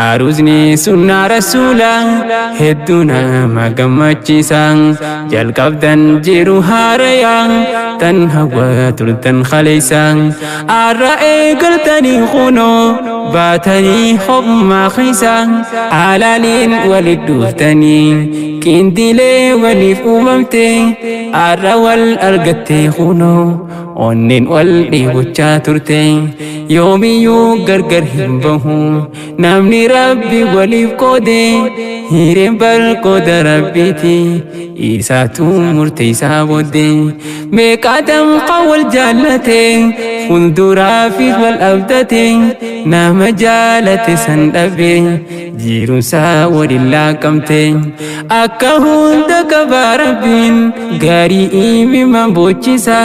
Aruuzni sunnaa rasuula hedduu nama gammachiisa. Jalqabdan jiru haaraya tan hawwa turtan kaleessa. Arra eegaltanii kunoo baatanii ho'ummaa keessa. Halaaliin walit dhuftanii qindilee waliif uumamte. Arra wal argatte kunoo onneen wal dheebochaa turte. Yoomiyyuu gargar hin bahu namni rabbi waliif qoode. Hireen barqooda rabbiiti isaatu murteessaa booddee. Meeqaa damqa wal jaallate fuulduraafis wal abdate. Nama jaalate san dhabe jiruunsaa waliin laaqamte. Akka hunda qabaa rabbiin gaarii imiman boochisa.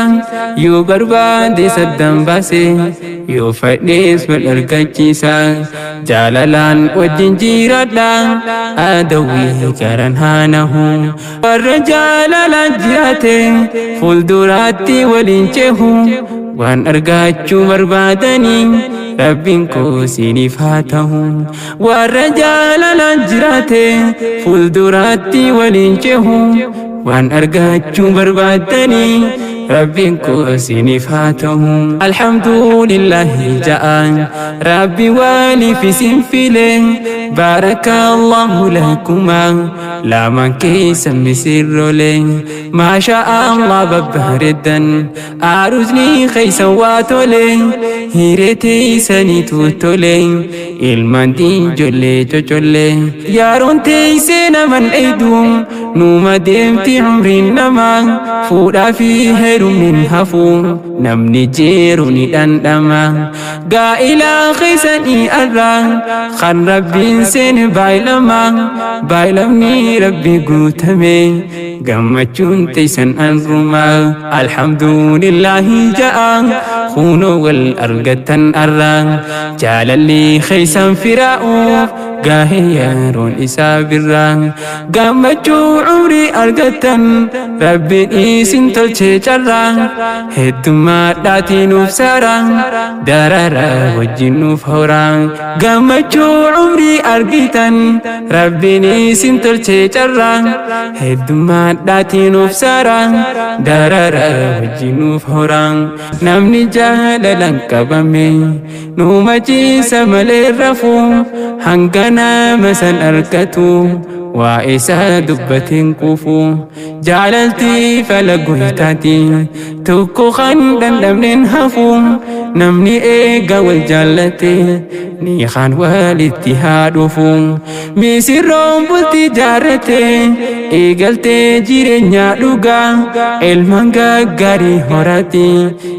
Yoo barbaade saddaan baase yoo fadhees wal argachiisa. Jaalalaan wajjin jiraadha adawwii garan haanahu. Warra jaalalaan jiraate fuulduraatti waliin cehu. Waan argachuu barbaadanii rabbiin koo siiniif haa ta'u. Warra jaalalaan jiraate fuulduraatti waliin cehu. Waan argachuu barbaadanii rabbiin koo siiniif haa ta'u. Alhamdulillahi ja'an rabbi waliif isin file. Baarakallahu lakumaa lamaan keessa misirroole. Maasha Allah babbareeddan aruuzni keessa waa tole. Hiree teessaniitu tole ilmaan diinjollee cocolle. Yeroon teessee naman dheedu numa deemti umriin namaa. Fuudhaa fi heerumni hafu namni jiru ni dhandhama. Gaa'ilaa keessanii arra kan rabbiin seene baay'ilama. Baay'ilamni rabbi guutame gammachuun teessan arruma. Alhamdulillahi ja'a kunoo wal argattan arra. Jaalalli keessan firaa'uuf gaahee yeroon isaa birra. Gammachuu umrii argattan rabbiin isin tolchee carra. Heddummaadhaatiin nuuf saara darara wajjin nuuf hora. Gammachuu umrii argitan rabbiin isin tolchee carra. Heddummaadhaatiin nuuf saara darara wajjin nuuf hora. Namni jaalalaan qabame numa ciisa malee rafu. Hanga nama san argatu waa isaa dubbateen quufu. Jaalalti fala goytaati tokko kan dhandhamneen hafu. Namni eega wal jaallate ni kan walitti haa dhufu. Misirroon bultii jaarrate eegaltee jireenya dhugaa. Ilmaan gaggaarii horati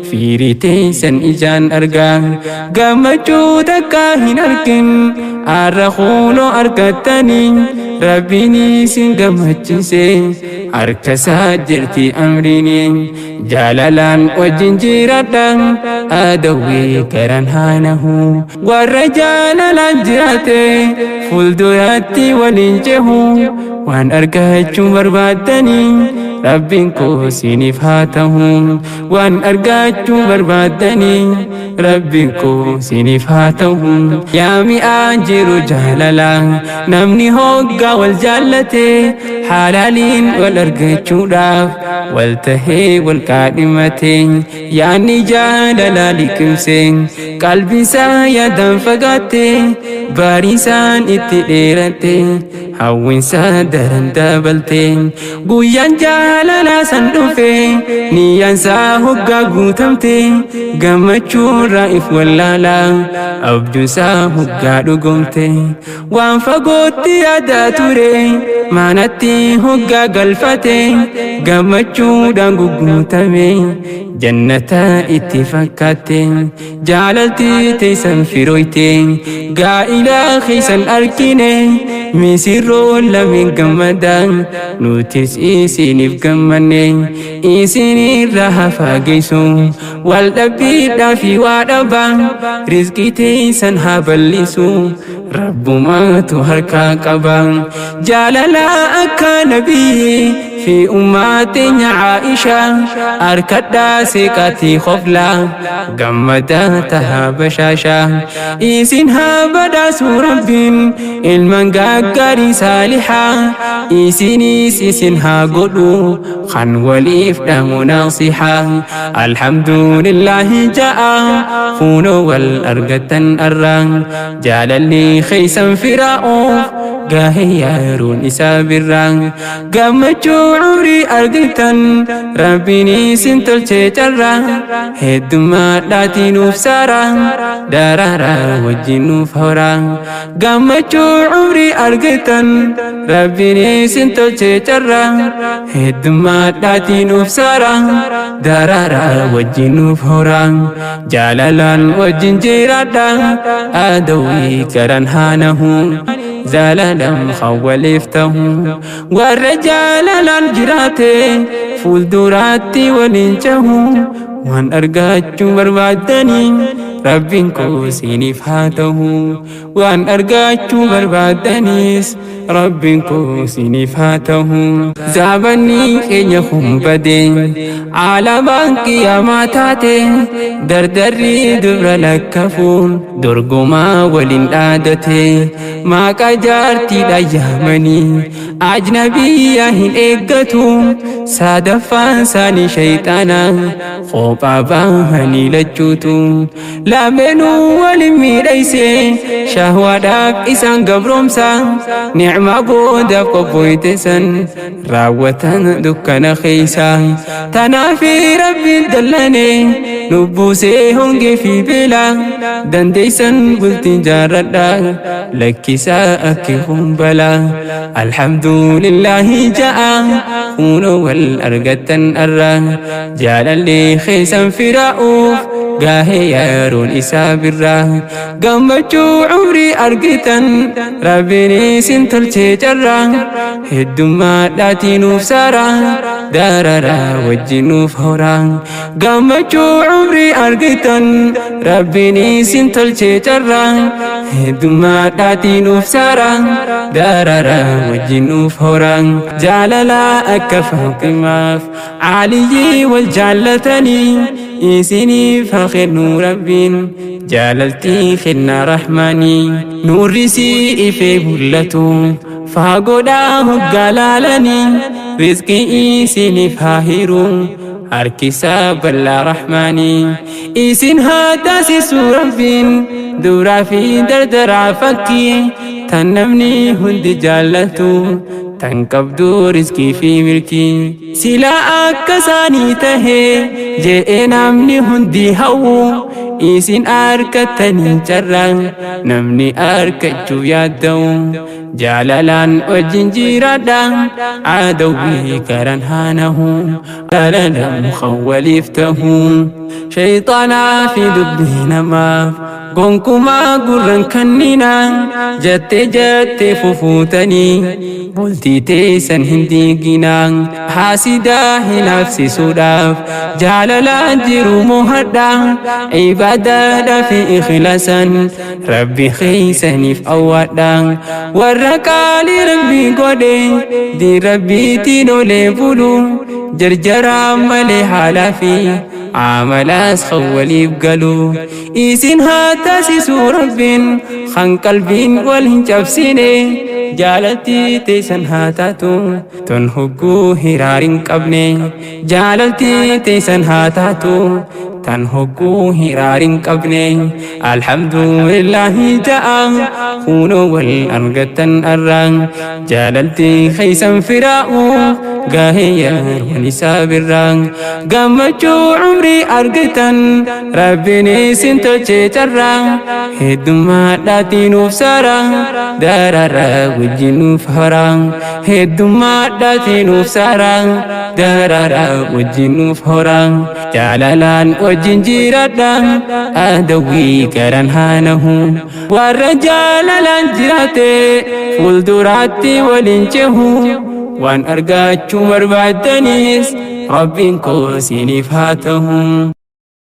firii teessan ijaan argaa. Gammachuu takka hin argin arra kunoo argattanii. Rabbiin isin gammachiise harka isaa jirti amriini. Jaalalaan wajjin jiraadha adawwii garan haanahu. Warra jaalalaan jiraate fuulduratti waliin cehu. Waan argachuu barbaaddanii rabbiin koo siiniif haa ta'u. Waan argachuu barbaaddanii rabbiin koo siiniif haa ta'u. Yaa mi'aa jiru jaalala namni hoggaa wal jaallate halaaliin wal argachuudhaaf wal tahee wal kaadhimate. Yaanni jaalala liqimse qalbiinsaa yaadaan fagaatte. Bariisaan itti dheeratte hawwiinsaa daran dabalte. Guyyaan jaalala san dhufe niyyaansaa hoggaa guutamte. Gammachuurraa if wallaala abjuunsaa hoggaa dhugomte. Waan fagootti yaadaa ture manatti hoggaa galfate. Gammachuudhaan guguutame jannata itti fakkaatte. Jaalalti teessan firooyte gaa'ilaa keessan argine. Misirroon lameen gammadan nutis isiniif gammanne. Isinirra hafaa geessu wal dhabbiidhaa fi waa dhabaa. Rizqii teessan haa bal'isu rabbumaatu harkaa qaba. Jaalala akka nabiyyi fi ummaa teenya Aishaa arkadhaa seeqaatii khoflaa gammadaa tahaa bashaashaa isin haa badhaasu Rabbiin ilman gaggaarii saalihaa isinis isin haa godhu kan waliif dhamu nasihaa. Alhamdulillaahi ja'a fuunoo wal argattan arraa jaalalli keeysan firaa'uuf gahe yeroon isaa birraa gammachuu umrii argattan Rabbiin isin tolchee carraa heddummaadhaatii nuuf saaraa daraaraa wajjin nuuf horaa gammachuu umrii argattan Rabbiin isin tolchee carraa heddummaadhaatii nuuf saaraa daraaraa wajjin nuuf horaa jaalalaan wajjin jiraadha adawii garan haanahu zalalam khawwaliif tahu warra jaalalaan jiraate fuulduraatti waliin cehu waan argachuu barbaaddanii Rabbiin koo isiniif haa ta'u waan argachuu barbaaddaniis Rabbiin koo isiniif haa ta'u. Zaabanni keenya kun bade alaabaan qiyaamaa taate dardarri dubra lakkafuun dorgomaa waliin dhaadate maaqa jaartiidha yaamanii ajnabiyyaa hin eeggatu sadaffaan isaanii shayxaana qophaa bahanii lachuutu lameenuu waliin miidhayse shahwaadhaaf isaan gabroomsa nicmaa boodaaf qophooyte san raawwatan dukkana keeysa tanaafi Rabbiin dallane lubbuusee hongee fi beela dandeeysan bultiin jaarradha lakkisaa akki kumbala. Alhamdulillaahi ja'a kunoo wal argattan arra jaalalli keessan firaa'uuf gahe yeroon isaa birraa gammachuu umrii argitan Rabbiin isin tolchee carraa heddummaadhaatii nuuf saaraa dararaa wajjin nuuf horaa gammachuu umrii argitan Rabbiin isin tolchee carraa heddummaadhaatii nuuf saaraa dararaa wajjin nuuf horaa jaalalaa akka Faaximaaf Aliyyii wal jaallatanii isiniif haa kennu Rabbiin jaalaltii kennaa Rahmaanii nuurri sii ifee mul'atu faagoodhaa hoggaa laalanii rizqii isiniif haa hiru harkisaa bal'aa Rahmaanii isin haa taasisu Rabbiin duraa fi dardaraa fakkii tan namni hundi jaallatu tan qabdu rizqii fi milkii silaa akka isaanii tahee je'ee namni hundi hawwu isin argattanii carraa namni argachuuf yaadda'u jaalalaan wajjin jiraadha adawwii garan haanahu jaalalaan khawwaliif tahu shayxaanaa fi dubbii namaaf gonkumaa gurran kannina jettee jettee fufuutanii bultii teessan hin diiginaa haasidaa hin hafsisuudhaaf jaalalaan jiru mo'adha ibaadaadhaa fi ikhlaasan Rabbi keeysaniif awwaadha warra qaalii Rabbi godhe diin Rabbiitiin olee bulu jarjaraa malee haalaa fi amalaas kan waliif galu isin haa taasisu Rabbiin kan qalbiin wal hin cabsine jaalaltii teessan haa taatu ton hogguu hiraar hin qabne jaalaltii teessan haa taatu tan hogguu hiraar hin qabne. Alhamdulillaahi ja'a kunoo wal argattan arra jaalaltii keeysan firaa'u gahe yeroon isaa birraa gammachuu umrii argatan Rabbiin isin tolchee carraa heddummaadhaatii nuuf saaraa dararaa wajjin nuuf horaa heddummaadhaatii nuuf saaraa dararaa wajjin nuuf horaa jaalalaan wajjin jiraadha adawwii garan haanahu warra jaalalaan jiraate fuulduraatti waliin cehu waan argachuu barbaaddaniis Rabbiin koo isiniif haa ta'u.